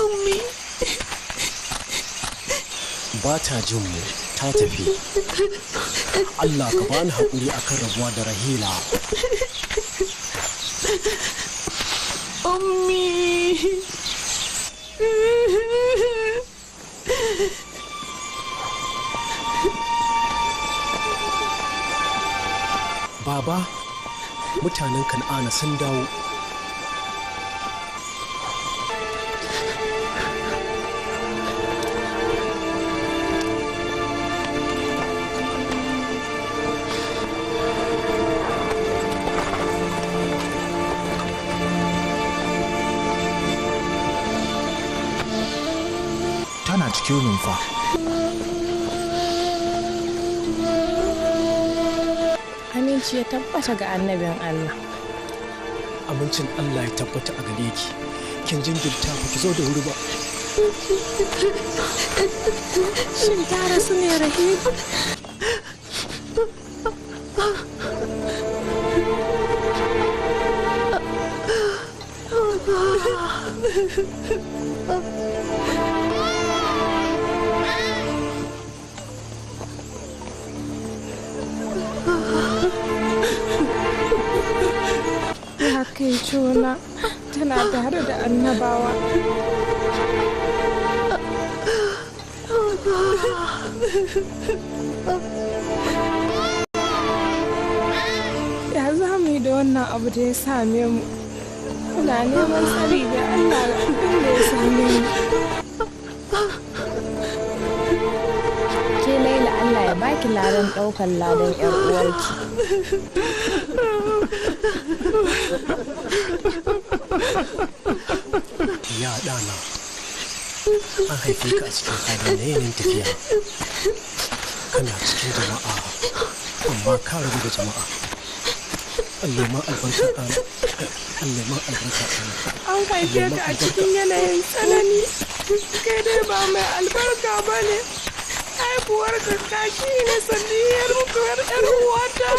Ummi. Ba ta jin mu, ta tafi. Allah ka bani haƙuri akan rabuwa da Rahila. Ummi. Baba, mutanen Kan'ana sun dawo. Tana cikin rumfa. Aminci ya tabbata ga annabin Allah. Amincin Allah ya tabbata a gare ki. Kin jingirta ba ki zo da wuri ba. Shin ta rasu ne Rahil? Ya kai juna tana tare da annabawa. Ya za mu yi da wannan abu da ya same mu? Muna neman tsari da Allah ga abin da ya same mu. Ke Laila, Allah ya baki ladan ɗaukar ladan 'yar uwarki. Ya ɗana, an haife ka a cikin hali na yanayin tafiya. Kana cikin jama'a, amma ka rabu da jama'a. Allah ma albarka ɗana. Allah ma albarka ɗana. An haife ka a cikin yanayin tsanani. Kai dai ba mai albarka ba ne. Haifuwarka kashi ne sanadiyar mutuwar 'yar uwata.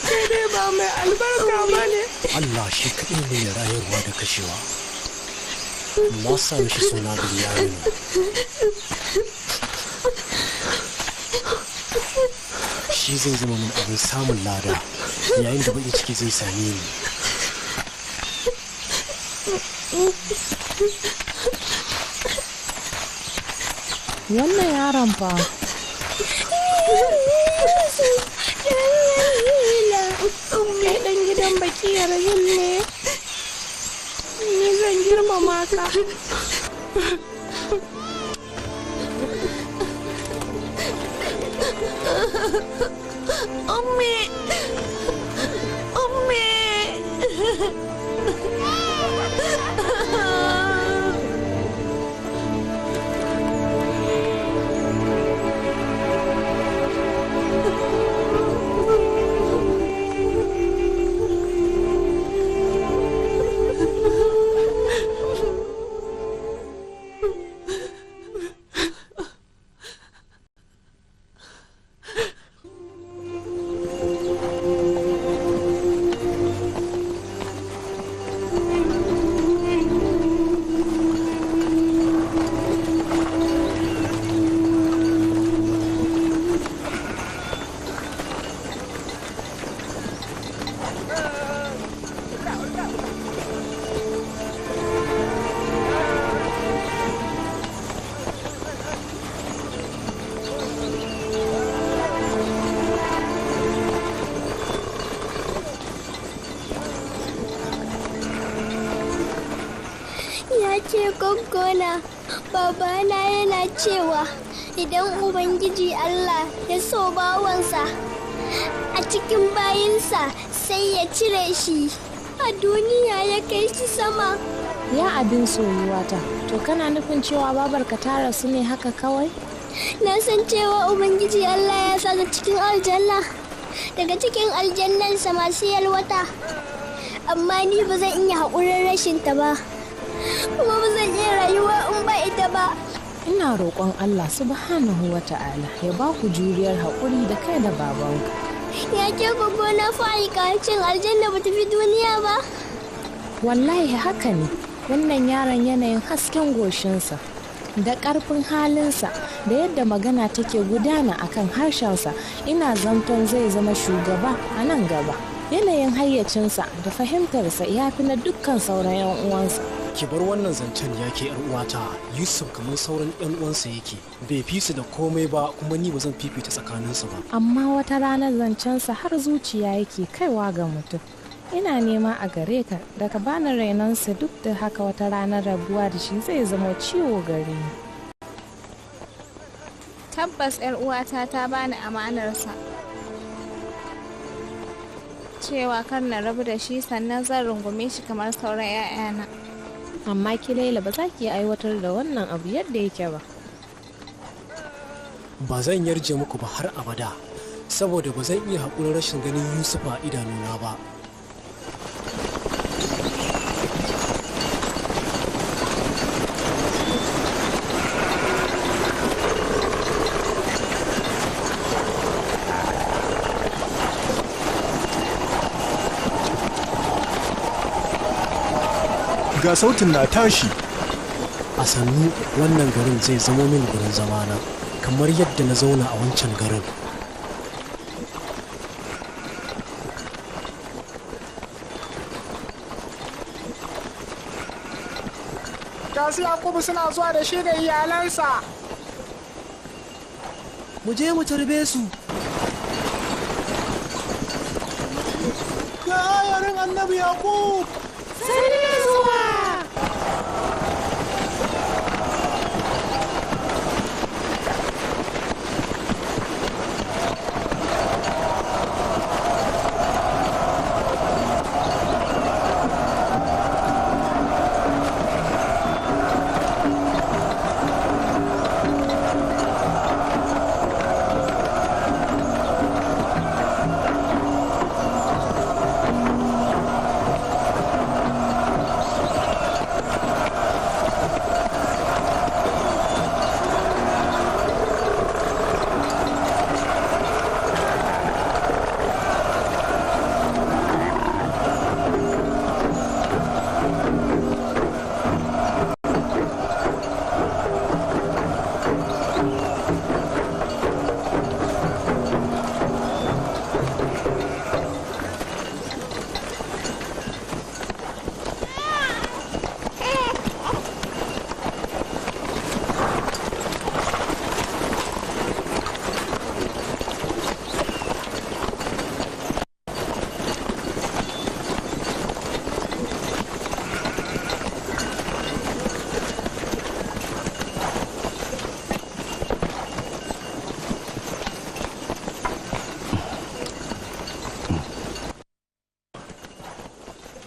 Kai dai ba mai albarka ba ne. Allah shi kaɗai ne ya rayarwa da kashewa. Na sa mishi suna Bilyaminu. Shi zai zama min abin samun lada yayin da baƙin ciki zai same ni. Wannan yaron fa. Kai ɗan gidan baki Rahil ne. Ni zan girmama ka. Ummi. Ummi. Ya ce goggona, babana yana cewa idan Ubangiji Allah ya so bawansa a cikin bayinsa sai ya cire shi a duniya ya kai shi sama. Ya abin soyuwata, to kana nufin cewa babarka ta rasu ne haka kawai? Na san cewa Ubangiji Allah ya sa ta cikin aljanna, daga cikin aljannansa masu yalwata. Amma ni ba zan iya haƙurin rashin ta ba. Kuma ba zan iya rayuwa in ba ita ba. Ina roƙon Allah subhanahu wa ta'ala ya ba ku juriyar haƙuri da kai da babanka. Ya ke gogo na fa'ika cin aljanna ba tafi duniya ba. Wallahi haka ne, wannan yaron yanayin hasken goshinsa da ƙarfin halinsa da yadda magana take gudana akan harshensa ina zanton zai zama shugaba a nan gaba. Yanayin hayyacinsa da fahimtarsa ya fi na dukkan sauran 'yan uwansa. Ki bar wannan zancen ya ke yar uwata. Yusuf kamar sauran yan uwansa yake, bai fi su da komai ba, kuma ni ba zan fifita tsakaninsu ba. Amma wata ranar zancensa har zuciya yake kaiwa ga mutum. Ina nema a gare ka da ka bani rainonsa, duk da haka wata ranar rabuwa da shi zai zama ciwo gare ni. Tabbas 'yar uwata ta bani amanarsa. Cewa kar na rabu da shi, sannan zan rungume shi kamar sauran 'ya'yana. Amma ki Laila, ba za ki iya aiwatar da wannan abu yadda yake ba. Ba zan yarje muku ba har abada, saboda ba zan iya haƙurin rashin ganin Yusuf a idanuna ba. Ga sautin na tashi. A sannu wannan garin zai zamo min gurin zamana, kamar yadda na zauna a wancan garin. Ga su Yakubu suna zuwa da shi da iyalansa. Mu je mu tarbe su. Ga ayarin Annabi Yaqub. Zuwa!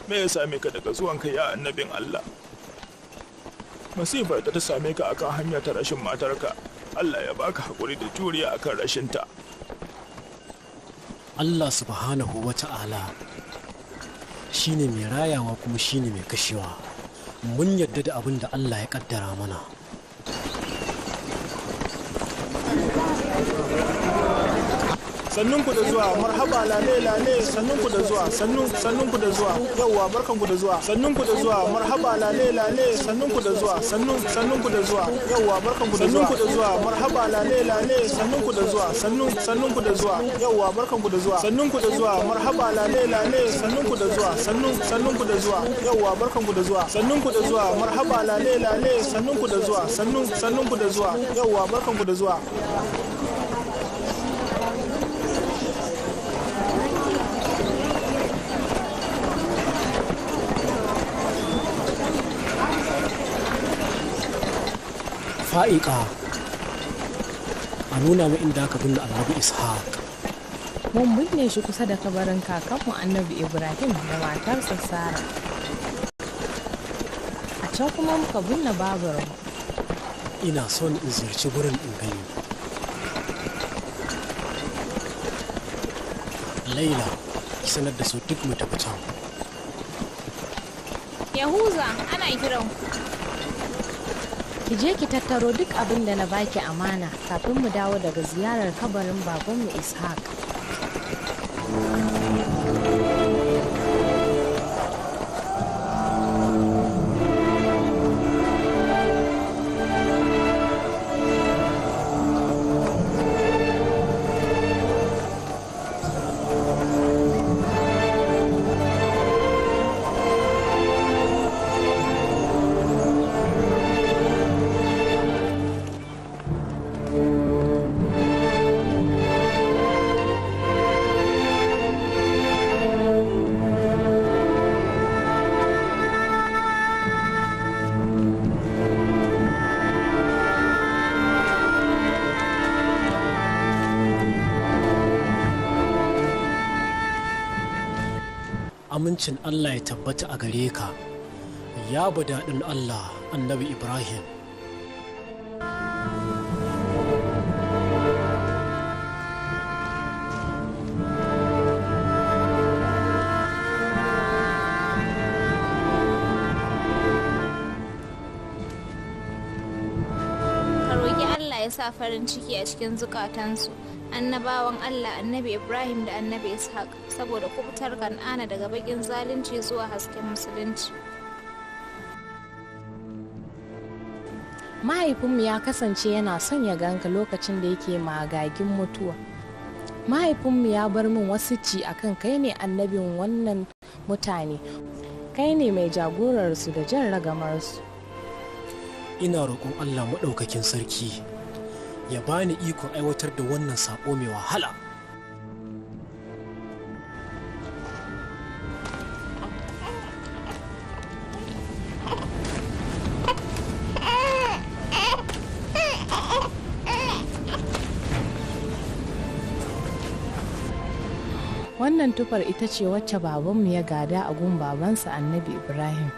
Me ya same ka daga zuwanka, ya annabin Allah? Masifar da ta same ka akan hanya ta rashin matarka, Allah ya baka hakuri da juriya akan rashinta. Allah subhanahu wa ta'ala shine mai rayawa kuma shine mai kashewa. Mun yarda da abin da Allah ya kaddara mana. Sannun ku da zuwa, marhaba, lale lale, sannun ku da zuwa, sannun sannun ku da zuwa, yawwa, barkan ku da zuwa, sannun ku da zuwa, marhaba, lale lale, sannun ku da zuwa, sannun sannun ku da zuwa, yawwa, barkan ku da zuwa, sannun ku da zuwa, marhaba, lale lale, sannun ku da zuwa, sannun sannun ku da zuwa, yawwa, barkan ku da zuwa, sannun ku da zuwa, marhaba, lale lale, sannun ku da zuwa, sannun sannun ku da zuwa, yawwa, barkan ku da zuwa, sannun ku da zuwa, marhaba, lale lale, sannun ku da zuwa, sannun sannun ku da zuwa, yawwa, barkan ku da zuwa. Fa'iƙa, a nuna mu inda aka binne Annabi Ishaq. Mun binne shi kusa da kabarin kakanmu Annabi Ibrahim da matarsa Sara. A can kuma muka binne babarmu. Ina son in ziyarci gurin in gani. Laila, ki sanar da su duk mu tafi can. Yahuza, ana kiran ku. Ki je ki tattaro duk abin da na baki amana kafin mu dawo daga ziyarar kabarin babanmu Ishaq. Amincin Allah ya tabbata a gare ka, ya daɗin Allah, Annabi Ibrahim. Ka roƙi Allah ya sa farin ciki a cikin zukatansu. Annabawan Allah, Annabi Ibrahim da Annabi Ishaq, saboda kubutar Kan'ana daga bakin zalunci zuwa hasken musulunci. Mahaifinmu ya kasance yana son ya ganka lokacin da yake magagin mutuwa. Mahaifinmu ya bar min wasu ci akan kai ne annabin wannan mutane, kai ne mai jagorarsu da jan ragamarsu. Ina roƙon Allah maɗaukakin sarki ya bani ikon aiwatar da wannan saƙo mai wahala. Wannan tufar ita ce wacce babanmu ya gada a gun babansa Annabi Ibrahim.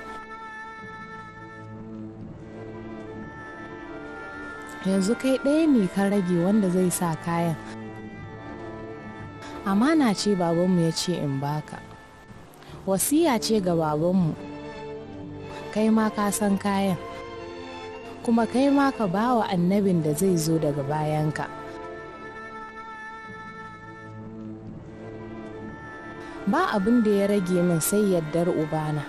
Yanzu kai ɗaya ne ka rage wanda zai sa kayan. Amana ce babanmu ya ce in baka. Wasiya ce ga babanmu. Kai ma ka san kayan. Kuma kai ma ka ba wa annabin da zai zo daga bayanka. Ba abin da ya rage min sai yardar ubana.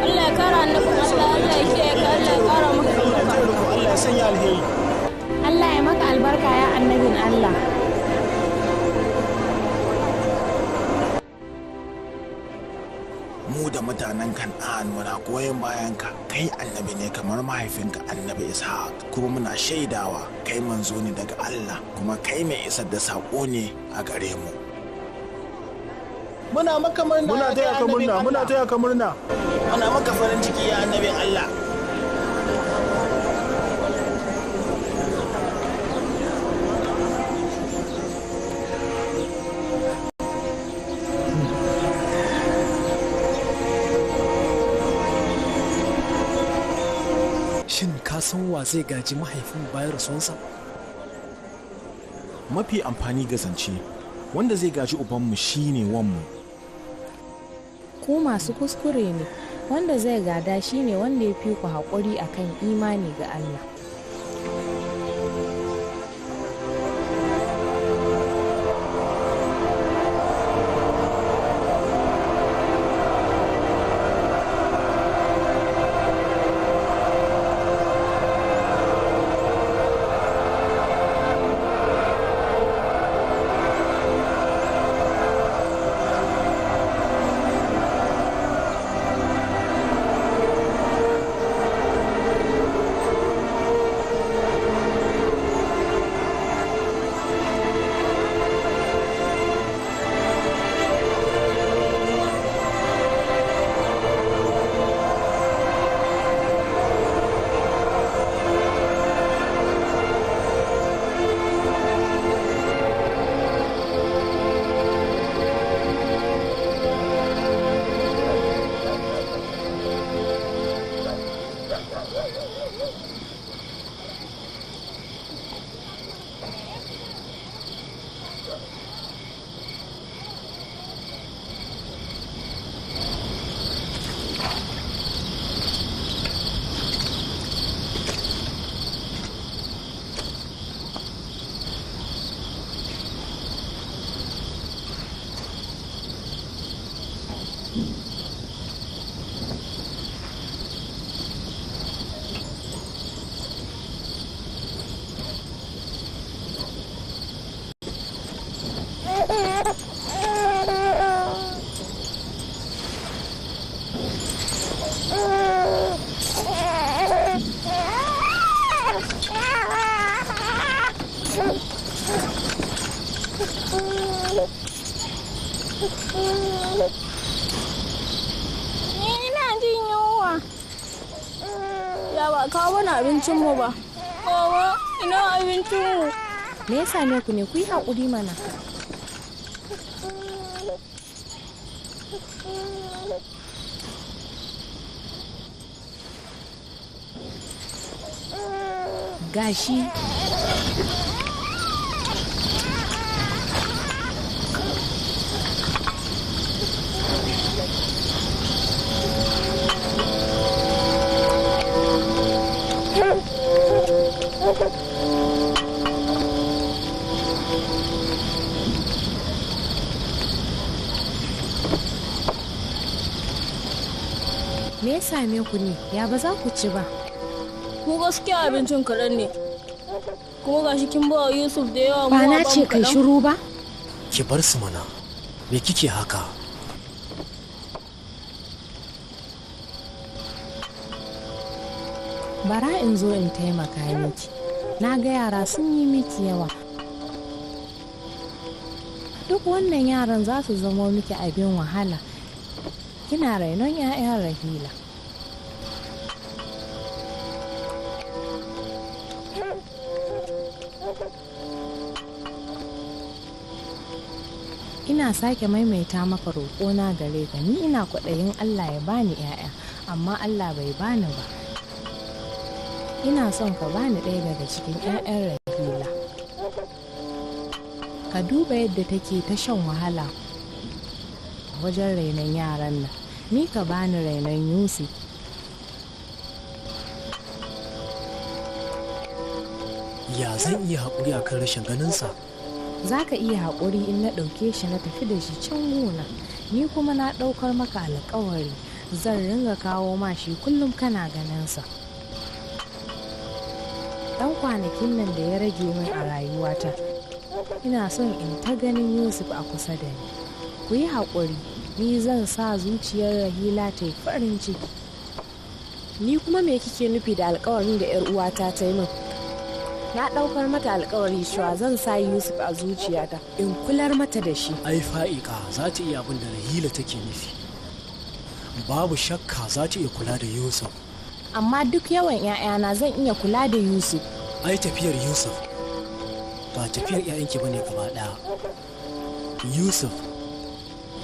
Allah ya kara annabin Allah, Allah ya kiyaye ka, Allah ya kara maka Allah ya ɗaukaka. taimaka, Allah ya sanya alheri. Allah ya maka albarka ya annabin Allah. Mu da mutanen Kan'an muna goyon bayanka, kai annabi ne kamar mahaifinka Annabi Ishaq, kuma muna shaidawa kai manzo ne daga Allah, kuma kai mai isar da saƙo ne a gare mu. Muna maka murna, muna taya ka murna, muna taya ka murna. Muna maka farin ciki ya annabin Allah. Shin ka san wa zai gaji mahaifin bayan rasuwansa? Mafi amfani ga zance, wanda zai gaji ubanmu shine wanmu. Ku masu kuskure ne, wanda zai gada shine wanda ya fi ku haƙuri akan imani ga Allah. Ina jin yunwa. Ya ba kawo mana abincinmu ba. Mama, ina abincinmu. Me ya same ku ne? Ku yi haƙuri mana. Gashi. Me ya same ku ne? Ya ba za ku ci ba? Mu gaskiya abincin kaɗan ne. Kuma gashi kin ba wa Yusuf da yawa Ba mu na a ba ce mu kai kaɗan. shiru ba? Ki bar su mana. Me kike haka? Bara in zo in taimaka miki. Na ga yara sun yi miki yawa. Duk wannan yaran za su zamo miki abin wahala. Kina rainon 'ya'yan Rahila. Ina sake maimaita maka roƙona gare ka, ni ina kwaɗayin Allah ya bani 'ya'ya, amma Allah bai bani ba. Ina son ka bani ɗaya daga cikin 'ya'yan Rahila. Ka duba yadda take ta shan wahala wajen rainon yaran nan. Ni ka bani rainon Yusuf. Ya zan iya haƙuri akan rashin ganinsa? Za ka iya haƙuri in na ɗauke shi na tafi da shi can gona. Ni kuma na ɗaukar maka alƙawari zan ringa kawo ma shi kullum kana ganinsa. Ɗan kwanakin nan da ya rage min a rayuwata, ina son in ta ganin Yusuf a kusa da ni. Ku yi haƙuri, ni zan sa zuciyar Rahila ta yi farin ciki. Ni kuma me kike nufi da alkawarin da 'yar uwata ta yi min? Na ɗaukar mata alkawari cewa zan sa Yusuf a zuciyata in kular mata da shi. Ai fa'iƙa za ta iya abin da Rahila take nufi. Babu shakka za ta iya kula da Yusuf. Amma duk yawan 'ya'yana zan iya kula da Yusuf. Ai tafiyar Yusuf ba tafiyar 'ya'yanki bane gaba ɗaya. Yusuf,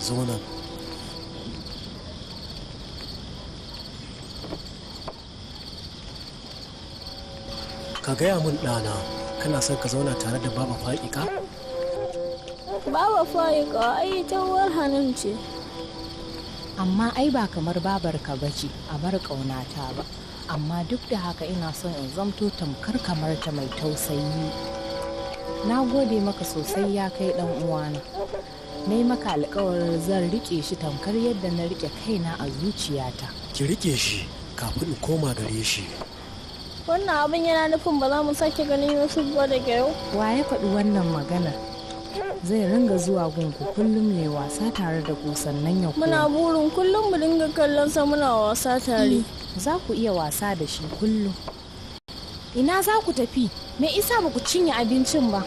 zo nan. Ka gaya min ɗana, kana son ka zauna tare da Baba Fa'iƙa? Baba Fa'iƙa ai ita uwar Hanan ce. Amma ai ba kamar babarka ba ce a bar ƙaunata ba. Amma duk da haka ina son in zamto tamkar kamar ta mai tausayi. Na gode maka sosai ya kai ɗan uwana. Na yi maka alkawarin zan riƙe shi tamkar yadda na riƙe kaina a zuciyata. Ki riƙe shi kafin in koma gare shi. Wannan abin yana nufin ba za mu sake ganin Yusuf ba daga yau. Wa ya faɗi wannan maganar? Zai ringa zuwa gunku kullum ya yi wasa tare da ku sannan ya koma. Muna burin kullum mu dinga kallon sa muna wasa tare. Za ku iya wasa da shi kullum. Ina za ku tafi? Me isa ba ku cinye abincin ba?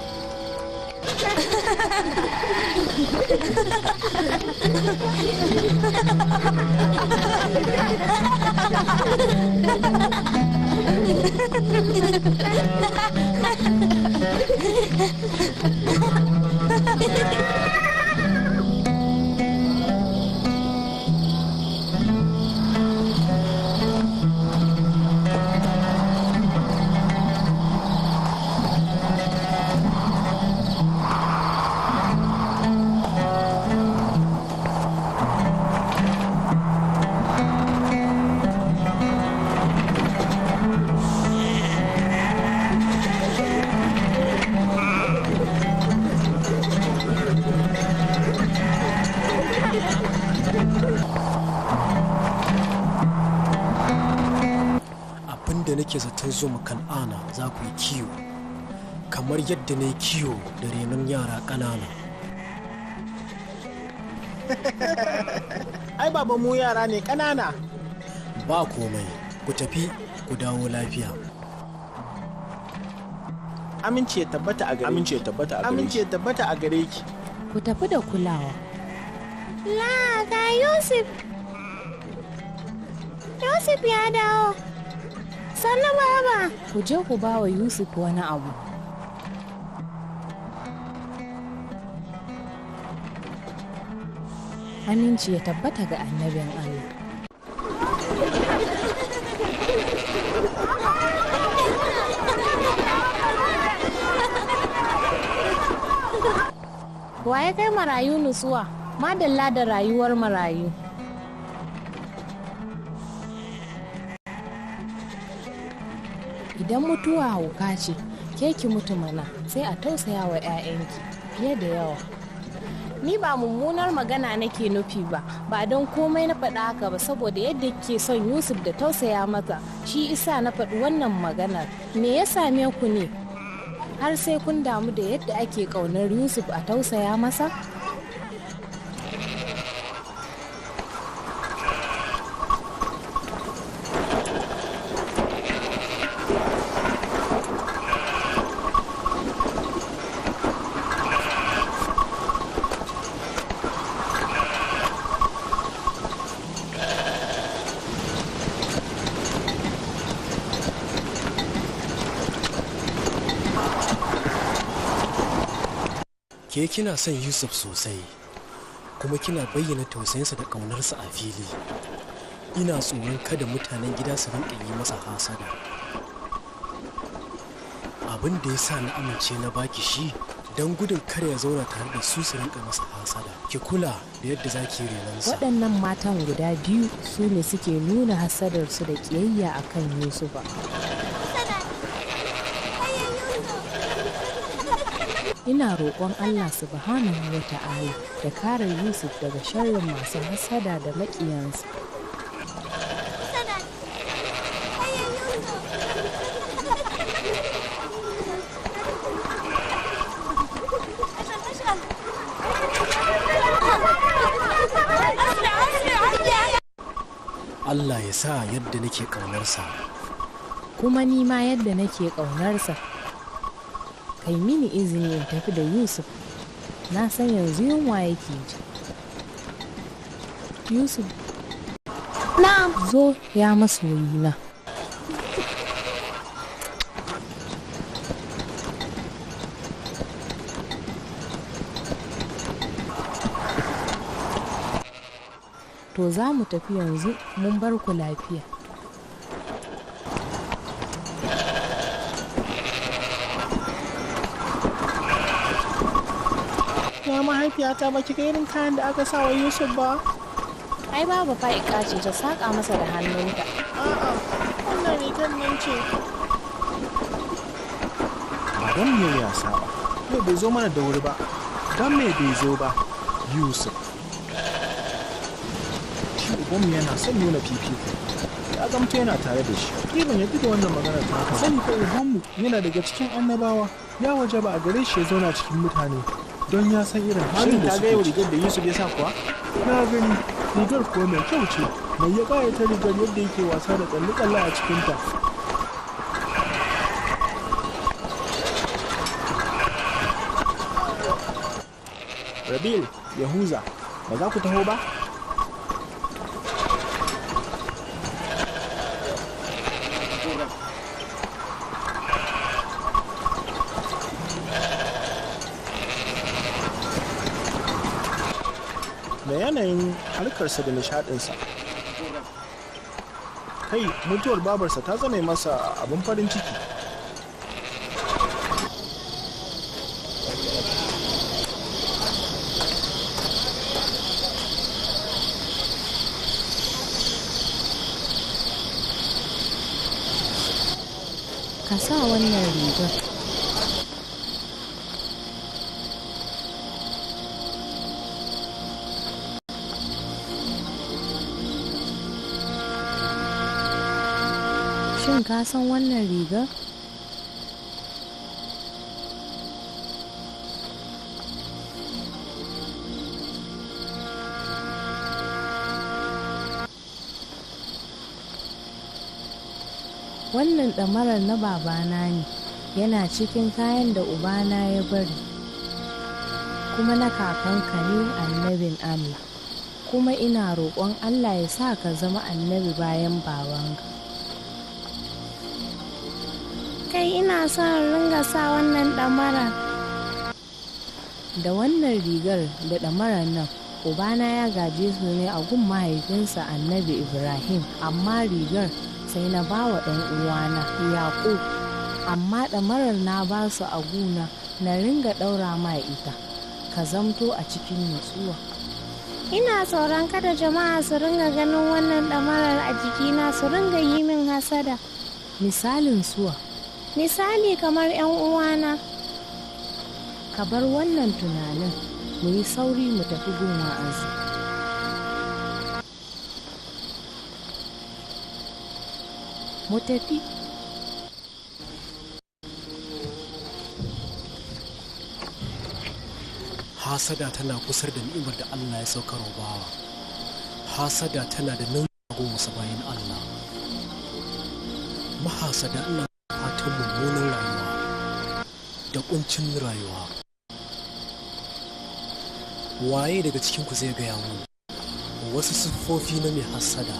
da nake zaton zo Kan'ana za ku yi kiwo, kamar yadda na yi kiwo da renon yara ƙanana. Ai baba mu yara ne ƙanana. Ba komai, ku tafi ku dawo lafiya. Aminci ya tabbata a gare Aminci ya tabbata a gare Aminci ya tabbata a gare ki. Ku tafi da kulawa. La ga Yusuf. Yusuf ya dawo. Sannu baba. Ku je ku ba wa Yusuf wani abu. Aminci ya tabbata ga annabin Allah. Wa ya kai marayu nutsuwa? Madalla da rayuwar marayu. Idan mutuwa hauka ce, ke ki mutu mana sai a tausaya wa 'ya'yanki fiye da yawa. Ni ba mummunar magana nake nufi ba, ba don komai na faɗa haka ba saboda yadda ke son Yusuf da tausaya masa, shi isa na faɗi wannan maganar. Me ya same ku ne? Har sai kun damu da yadda ake ƙaunar Yusuf a tausaya masa? Ke kina son Yusuf sosai, kuma kina bayyana tausayinsa da ƙaunarsa a fili. Ina tsoron kada mutanen gida su rinƙa yi masa hasada. Abin da ya sa na amince na baki shi don gudun kar ya zauna tare da su su rinƙa masa hasada. Ki kula da yadda za ki renonsa. Waɗannan matan guda biyu su ne suke nuna hasadarsu da ƙiyayya a kan Yusufa. Ina roƙon Allah subhanahu wa ta'ala ya kare Yusuf daga sharrin masu hasada da maƙiyansa. Allah ya sa yadda nake ƙaunarsa. Kuma ni ma yadda nake ƙaunarsa. Kai mini izini in tafi da Yusuf. Na san yanzu yunwa yake ji. Yusuf. Na'am. Zo ya masoyina. To za mu tafi yanzu mun bar ku lafiya. Ya mahaifiyata ba ki ga irin kayan da aka sa wa Yusuf ba? Ai babu fa'ika ce ta saƙa masa da hannunta. A'a, wannan rigar nan ce. Baban mu yau ya saba. Yau bai zo mana da wuri ba. Don me bai zo ba? Yusuf. Shi ubanmu yana son nuna fifiko. Ya zamto yana tare da shi. Ni ban yarda da wannan magana ta haka. Sani fa ubanmu yana daga cikin annabawa. Ya wajaba a gare shi ya zauna cikin mutane. Don ya san irin halin da Shin ka ga yau suke rigar da Yusuf ya sa kuwa? Na gani rigar kuwa mai kyau ce. Mai ya ƙayata rigar yadda yake wasa da tsalle-tsalle a cikinta. Rabil, Yahuza, ba za ku taho ba? Da yanayin harkarsa da nishaɗinsa. Kai, mutuwar babarsa ta zame masa abin farin ciki. Ka sa wannan rigar. Shin ka san wannan rigar? Wannan ɗamarar na babana ne, yana cikin kayan da ubana ya bari, kuma na kakanka ne annabin Allah. Kuma ina roƙon Allah ya sa ka zama annabi bayan babanka. Kai, ina son in ringa sa wannan ɗamarar. Da wannan rigar da ɗamarar nan, ubana ya gaje su ne a gun mahaifinsa Annabi Ibrahim, amma rigar sai na ba wa ɗan uwana Yaƙub, amma ɗamarar na ba su a guna na ringa ɗaura ma ita, ka zamto a cikin nutsuwa. Ina tsoron kada jama'a su ringa ganin wannan ɗamarar a jikina su ringa yi min hasada. Misalin suwa? Misali kamar 'yan uwana. Ka bar wannan tunanin, mu yi sauri mu tafi gun wa'azi. Mu tafi. Hasada tana kusar da ni'imar da Allah ya saukar wa bawa. Hasada tana da nauyi a gun wasu bayin Allah. Mahasada ina fatan mummunan rayuwa da kuncin rayuwa. Waye daga cikinku zai gaya mun wasu siffofi na mai hasada?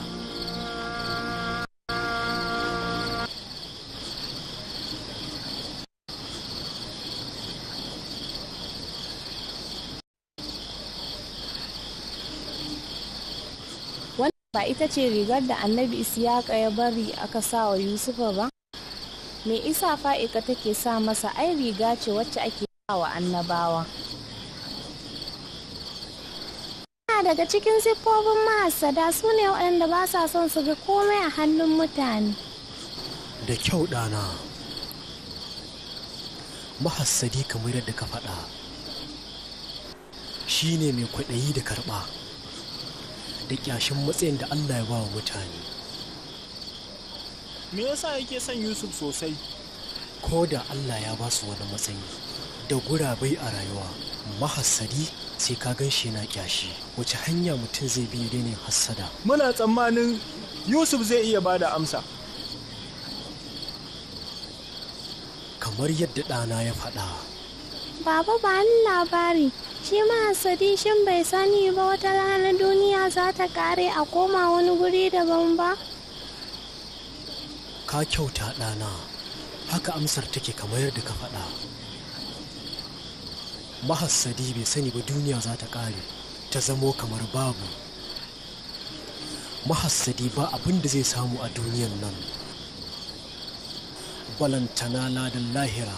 Wannan ba ita ce rigar da Annabi Isiyaka ya bari aka sa wa Yusufa ba? Me isa Fa'ika take sa masa? Ai riga ce wacce ake sa wa annabawa. Yana daga cikin siffofin mahassada su ne waɗanda ba sa son su ga komai a hannun mutane. Da kyau, ɗana. Mahassadi, kamar yadda ka faɗa, shi ne mai kwaɗayi da karɓa da ƙyashin matsayin da Allah ya ba wa mutane. Me yasa yake son Yusuf sosai? Ko da Allah ya ba su wani matsayi da gurabai a rayuwa, mahassadi sai ka gan shi yana ƙyashi. Wace hanya mutum zai bi ya daina yin hassada? Muna tsammanin Yusuf zai iya bada amsa. Kamar yadda ɗana ya faɗa. Baba, ba ni labari, shi mahassadi shin bai sani ba wata rana duniya za ta ƙare a koma wani guri daban ba? Ka kyauta, ɗana. Haka amsar take kamar yadda ka faɗa. Mahassadi bai sani ba duniya za ta ƙare ta zamo kamar babu. Mahassadi ba abin da zai samu a duniyan nan, balantana ladan lahira.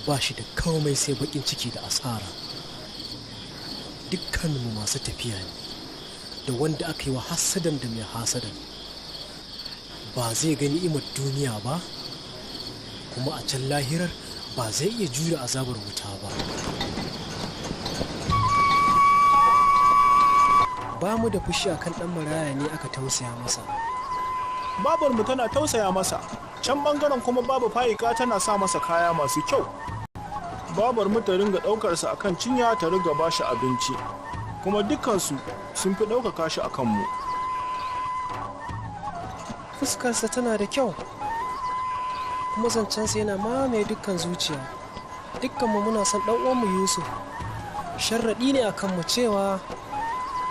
Ba shi da komai sai baƙin ciki da asara. Dukkanmu masu tafiya ne, da wanda aka yi wa hasadan da mai hasadan. Ba zai ga ni'imar duniya ba, kuma a can lahirar ba zai iya jure azabar wuta ba. Ba mu da fushi akan ɗan maraya ne aka tausaya masa. Babarmu tana tausaya masa, can bangaren kuma Baba Fa'ika tana sa masa kaya masu kyau. Babarmu ta ringa ɗaukarsa akan cinya ta ringa ba shi abinci, kuma dukansu sun fi ɗaukaka shi a kanmu. Fuskarsa tana da kyau, kuma zancensa yana mamaye dukkan zuciya. Dukkanmu muna son ɗan uwanmu Yusuf. Sharraɗi ne a kanmu cewa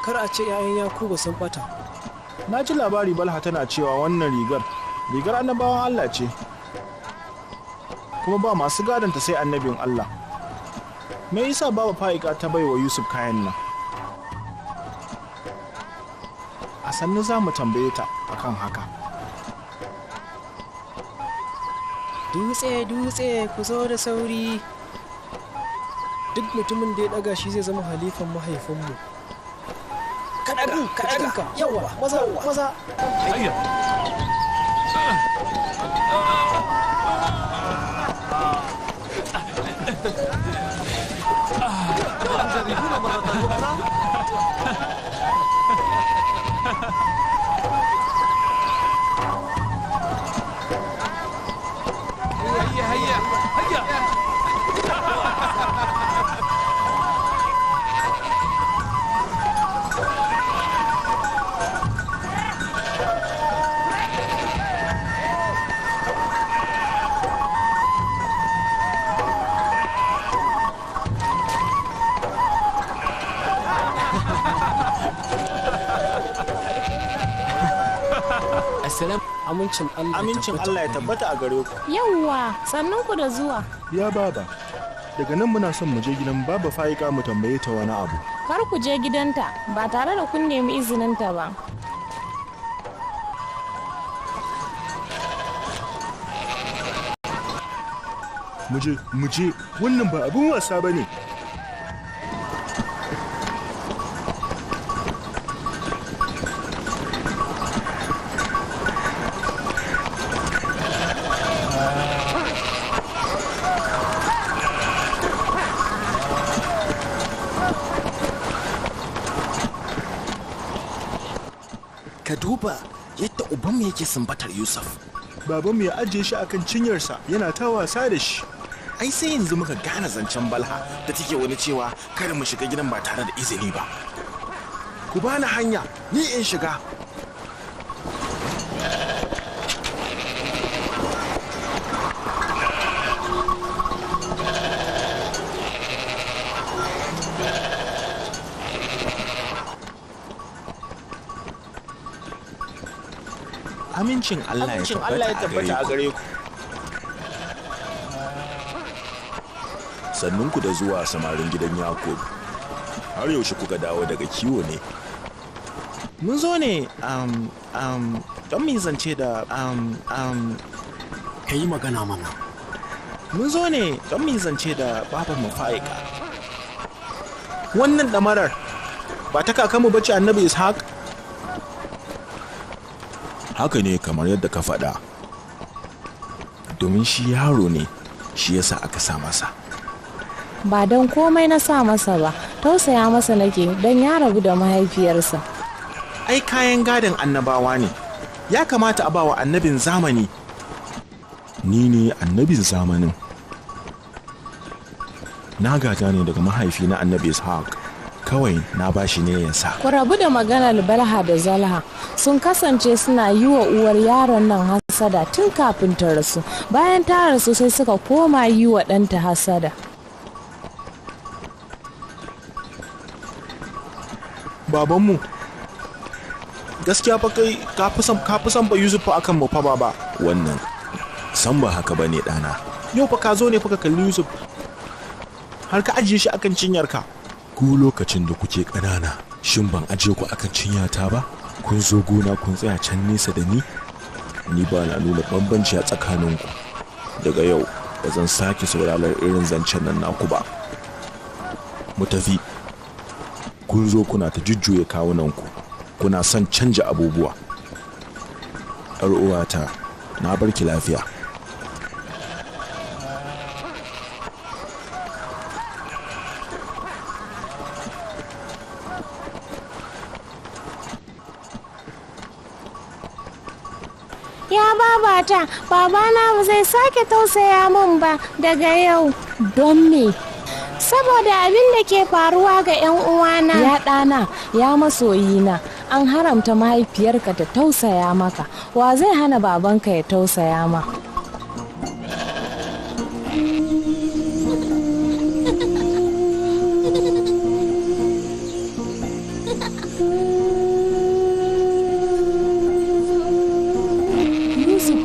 kar a ce 'ya'yan Yakuba sun ɓata. Na ji labari Balha tana cewa wannan rigar, rigar annabawan Allah ce, kuma ba masu gadonta sai annabin Allah. Me yasa Baba Fa'ika ta bai wa Yusuf kayan nan? A sannu za mu tambaye ta akan haka. Dutse, dutse, ku zo da sauri! Duk mutumin da ya ɗaga shi zai zama halifan mahaifinmu. Ka ɗaga, ka ɗaga, yawa, maza, maza! Hayya! تجربون مرة أخرى؟ Amincin Allah. Amincin Allah ya tabbata a gare ku. Yawwa, sannun ku da zuwa. Ya baba, daga nan muna son mu je gidan Baba Fa'ika mu tambaye ta wani abu. Kar ku je gidanta ba tare da kun nemi izininta ba. Muje, muje, wannan ba abin wasa ba ne. Ka duba yadda ubanmu yake sumbatar Yusuf. Babanmu ya ajiye shi akan cinyarsa yana ta wasa da shi. Ai sai yanzu muka gane zancen Balha da take wani cewa kada mu shiga gidan ba tare da izini ba. Ku bani hanya, ni in shiga. Amincin Allah ya tabbata a gare ku. Sannunku da zuwa samarin gidan Yakub. Har yaushe kuka dawo daga kiwo ne? Mun zo ne don mu zance da Ka yi magana mana. Mun zo ne don mu zance da baban mu Fa'ika. Wannan ɗamarar ba ta kakanmu bace Annabi Ishaq? Haka ne kamar yadda ka faɗa. Domin shi yaro ne, shi yasa aka sa masa. Ba don komai na sa masa ba, tausaya masa nake don ya rabu da mahaifiyarsa. Ai kayan gadon annabawa ne. Ya kamata a bawa annabin zamani. Ni ne annabin zamanin. Na gada ne daga mahaifina Annabi Ishaq. Kawai na bashi ne ya sa. Ku rabu da maganar Balha da Zalha, sun kasance suna yi wa uwar yaron nan hasada tun kafin ta rasu. Bayan ta rasu sai suka koma yi wa ɗanta hasada. Babanmu, gaskiya fa kai ka fi son fa Yusuf fa akan mu fa baba. Wannan san ba haka bane ɗana. Yau fa ka zo ne fa ka kalli Yusuf har ka ajiye shi akan cinyarka. Ku lokacin da kuke ƙanana, shin ban ajiye ku akan cinyata ba? Kun zo gona kun tsaya can nesa da ni? Ni ba na nuna bambanci a tsakaninku. Daga yau ba zan sake sauraron irin zancen nan naku ba. Mu tafi. Kun zo kuna ta jujjuya kawunanku, kuna son canja abubuwa. ‘Yar uwata, na barki lafiya. Ya babata, babana ba zai sake tausaya min ba daga yau. Don me? Saboda abin da ke faruwa ga 'yan uwana. Ya ɗana, ya masoyina, an haramta mahaifiyarka ta tausaya maka. Wa zai hana babanka ya tausaya ma? Yusuf,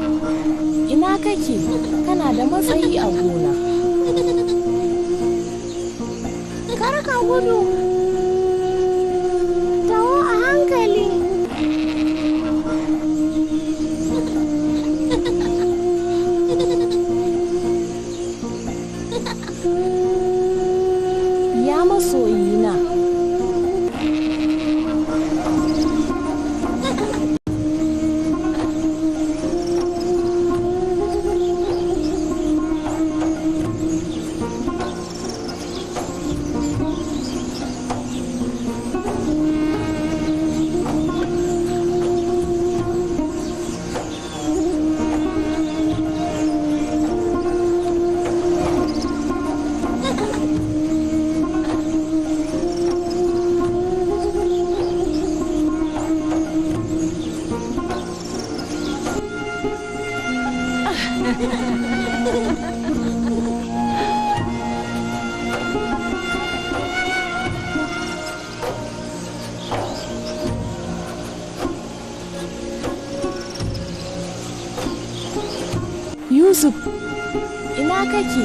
ina kake? Kana da matsayi a gona. Kar ka gudu. Taho a hankali. Ya masoyina. Yusuf, ina kake?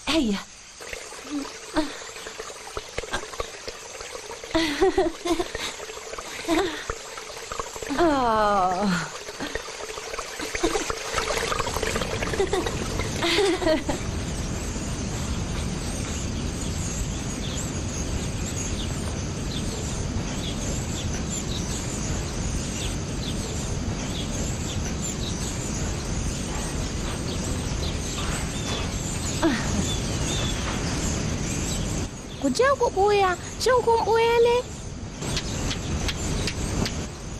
هيا. آه. Ku je ku ɓuya, shin kun ɓuya ne?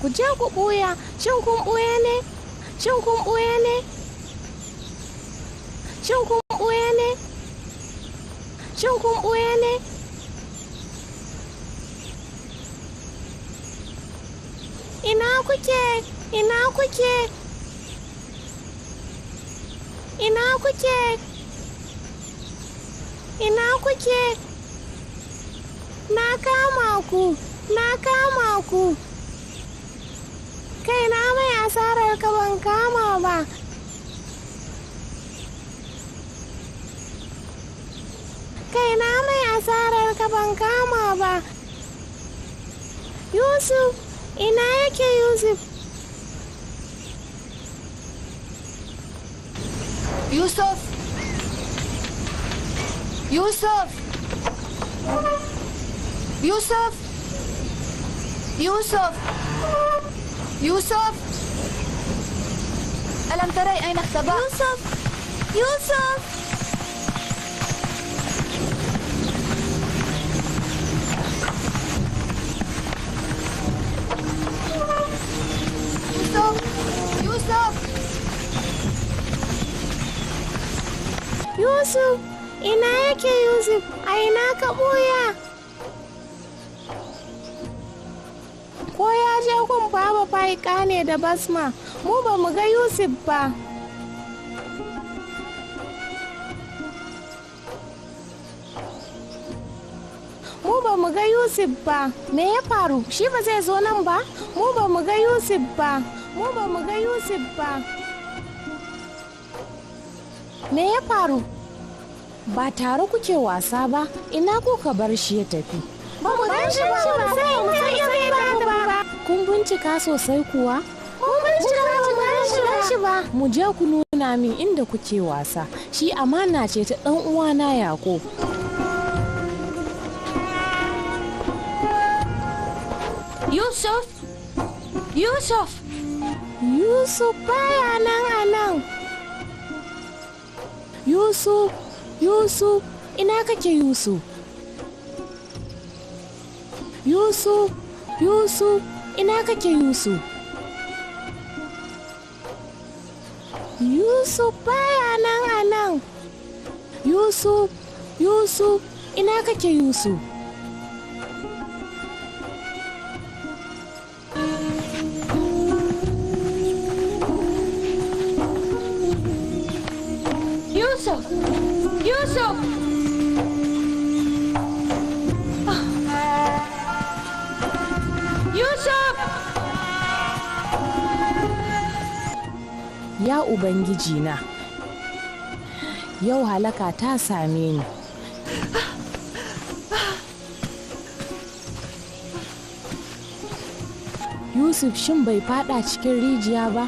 Ku je ku ɓuya, shin kun ɓuya ne? Shin kun ɓuya ne? Shin kun ɓuya ne? Shin kun ɓuya ne? Ina kuke? Ina kuke? Ina kuke? Ina kuke? Na kama ku, na kama ku. Kai na mai asarar ka ban kama ba. Kai na mai asarar ka ban kama ba. Yusuf, ina yake Yusuf? Yusuf! Yusuf! يوسف! يوسف! يوسف! ألم تري أين اختبأ؟ يوسف! يوسف! يوسف! يوسف! Yusuf, ina yake Yusuf? A ina ka ɓuya? Ko ya je gun Baba Faika ne da Basma, mu ba mu ga Yusuf ba. Mu ba mu ga Yusuf ba, me ya faru? Shi ba zai zo nan ba? Mu ba mu ga Yusuf ba, mu ba mu ga Yusuf ba. Me ya faru? Ba tare kuke wasa ba, ina kuka bar shi ya tafi? Ba mu gan shi ba, ba sai mu san inda ba. Kun bincika sosai kuwa? Mun bincika ba mu gan shi ba. Mu je ku nuna min inda kuke wasa. Shi amana ce ta ɗan uwana Yaƙub. Yusuf! Yusuf! Yusuf baya nan a nan. Yusuf, Yusuf, ina kake Yusuf? Yusuf, Yusuf, ina kake Yusuf? Yusuf baya nan a nan. Yusuf, Yusuf, ina kake Yusuf? Yusuf! Yusuf! Yusuf! Ya Ubangiji na, yau halaka ta same ni. Yusuf shin bai fada cikin rijiya ba?